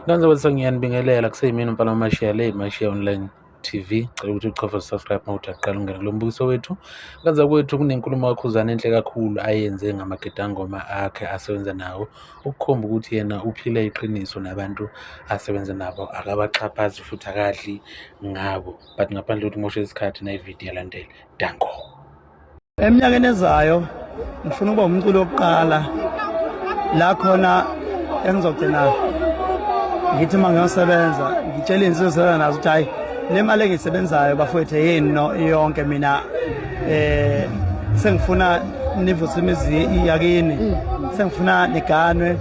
Nganze bese ngiyanibingelela kuseyimina umfana waMashiya le Mashiya Online TV. Cela ukuthi uchofe subscribe uma uthi aqala ungena kulo mbukiso wethu. Nganza kwethu kunenkulumo kaKhuzani enhle kakhulu ayenze ngamagedangoma akhe asebenza nawo ukukhomba ukuthi yena uphila iqiniso nabantu asebenza nabo akabaxhaphazi futhi akadli ngabo. But ngaphandle kokuthi umoshe isikhathi nayi video yalandela. Danko. Eminyakeni ezayo ngifuna ukuba umculo wokuqala la khona engizogcina ngithi uma ngiyosebenza ngitshele insizwa ezisebenza nazo ukuthi hhayi le mali engiyisebenzayo bafowethu yini no yonke mina sengifuna nivuse imizi yakini, sengifuna niganwe,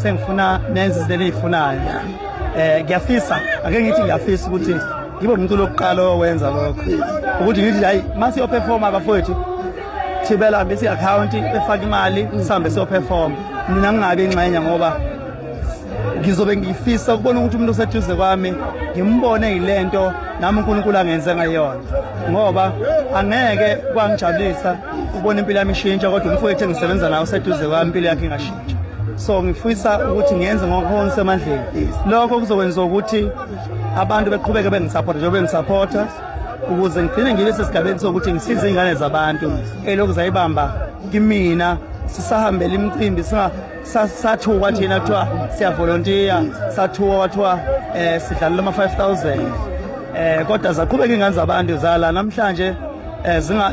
sengifuna nenze izinto eniyifunayo. Ngiyafisa, ake ngithi ngiyafisa ukuthi ngibe umculo wokuqala owenza lokho, ukuthi ngithi hayi masiyoperforma bafowethu, thibela hambisa i-akhawunti befake imali sihambe siyoperforma, mina ngingabi ingxenye ngoba ngizobe ngifisa ukubona ukuthi umuntu oseduze kwami ngimbone yilento nami uNkulunkulu angenze ngayona, ngoba angeke kwangijabulisa ukubona impilo yami ishintsha kodwa umfowethu engisebenza naye oseduze kwami impilo yakhe ingashintsha. So ngifisa ukuthi ngiyenze ngokuhonisa emandleni, lokho kuzokwenza ukuthi abantu beqhubeke bengisupporta njengoba bengisupporta ukuze ngigcine ngibe sesigabeni sokuthi ngisize iy'ngane zabantu elokhu zayibamba kimina sisahambela imicimbi sathukwa thina kuthiwa siyavolontiya, sathukwa kwathiwa sidlalela ama-5000 kodwa zaqhubeka iy'ngane zabantu zala namhlanje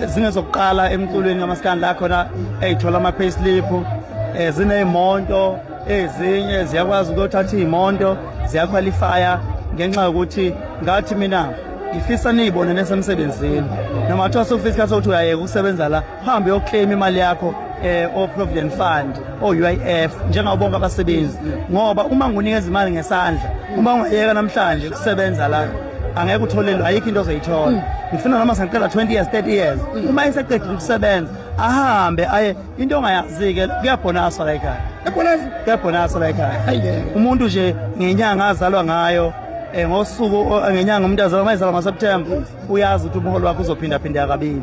zingezokuqala emculweni kamaskandi la khona ey'thola ama-payslip, ziney'monto, ezinye ziyakwazi ukuyothatha iy'monto ziyakhwalifaya ngenxa yokuthi ngathi mina ngifisa niyibone nesemsebenzini, noma kuthiwa sokufika isikhathi sokuthi uyayeka ukusebenza la, uhambe uyoclaim imali yakho o-provident fund, o-UIF njengabo bonke abasebenzi, ngoba uma ngunikeza imali ngesandla, uma ungayeka namhlanje ukusebenza la angeke utholelwe, ayikho into ozoyithola. Ngifuna noma singaqeda 20 years, 30 years, uma eseqedile ukusebenza ahambe aye. Into ongayazi-ke, kuyabhonaswa la ekhaya, kuyabhonaswa la ekhaya. Umuntu nje ngenyanga azalwa ngayo, ngosuku ngenyanga umuntu azalwa, uma ezalwa ngoSeptember, uyazi ukuthi umholo wakhe uzophindaphindeka kabili.